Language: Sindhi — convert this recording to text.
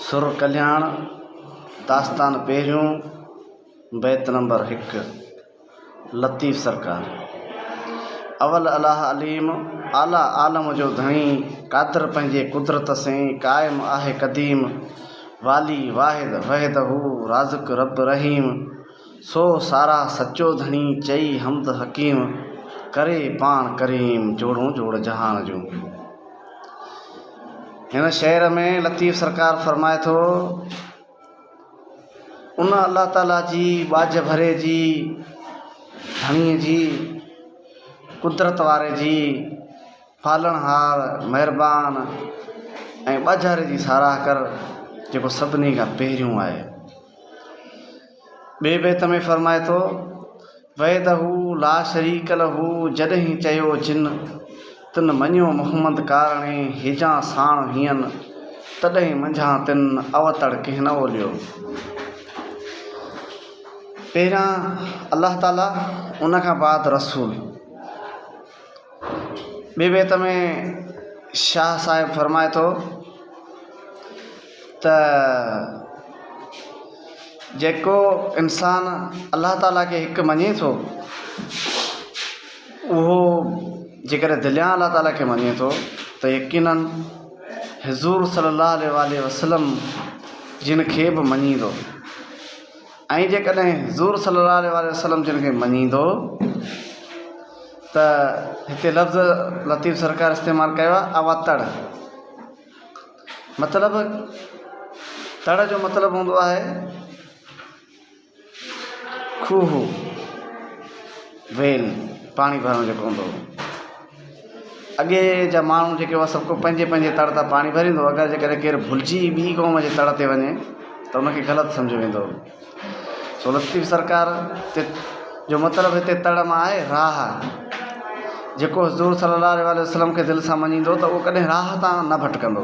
سر ڪلياڻ، داستان پهريون، بيت نمبر هڪ، لطيف سرڪار. اول الله عليم، اعليٰ عالم جو ڌڻي، قادر پنهنجي قدرت سين، قائم آهي قديم، والي واحد وحده، رازق رب رحيم، سو ساراهه سچو ڌڻي، چئي حمد حڪيم، ڪري پاڻ ڪريم، جوڙون جوڙ جهان جون. هن شعر ۾ لطيف سرڪار فرمائي ٿو، ان الله تعاليٰ جي ٻاجهه ڀري جي، ڌڻيء جي، قدرت واري جي، پالڻهار، مهربان ۽ ٻاجهاري جي ساراهه ڪر، جيڪو سڀني کان پهريون آهي. ٻئي بيت ۾ فرمائي ٿو، وحده لا شريڪ له جڏهن چيو جن، تن مڃيو محمد ڪارڻي هيجان ساڻ هيئن، تڏهن منجهان تن اوتڙ ڪنهن نه اوليو. پهريان الله تعاليٰ ان کان بعد رسول. ٻئي بيت ۾ شاهه صاحب فرمائي ٿو ته جيڪو انسان الله تعاليٰ کي هڪ مڃي ٿو اهو جيڪڏهن دليان الله تعاليٰ کي مڃي ٿو ته يقينن حضور صلي الله عليه وآله وسلم جن کي به مڃيندو ۽ جيڪڏهن حضور صلي الله عليه وآله وسلم جن کي مڃيندو ته هتي لفظ لطيف سرڪار استعمال ڪيو آهي اوتڙ مطلب تڙ جو مطلب هوندو آهي کوهه ويل پاڻي ڀرڻ جيڪو هوندو هو اڳي جا ماڻهو جيڪي هئا سڀ ڪو پنهنجي پنهنجي تڙ تان پاڻي ڀريندو هو اگر جيڪڏهن ڪير ڀلجي ٻي قوم جي تڙ تي وڃي ته ان کي غلط سمجهيو ويندو هو سو لطيف سرڪار تي جو مطلب هتي تڙ مان آهي راهه جيڪو حضور صلي الله عليه وسلم کي دل سان مڃيندو ته اهو ڪڏهن راهه تان نه ڀٽڪندو.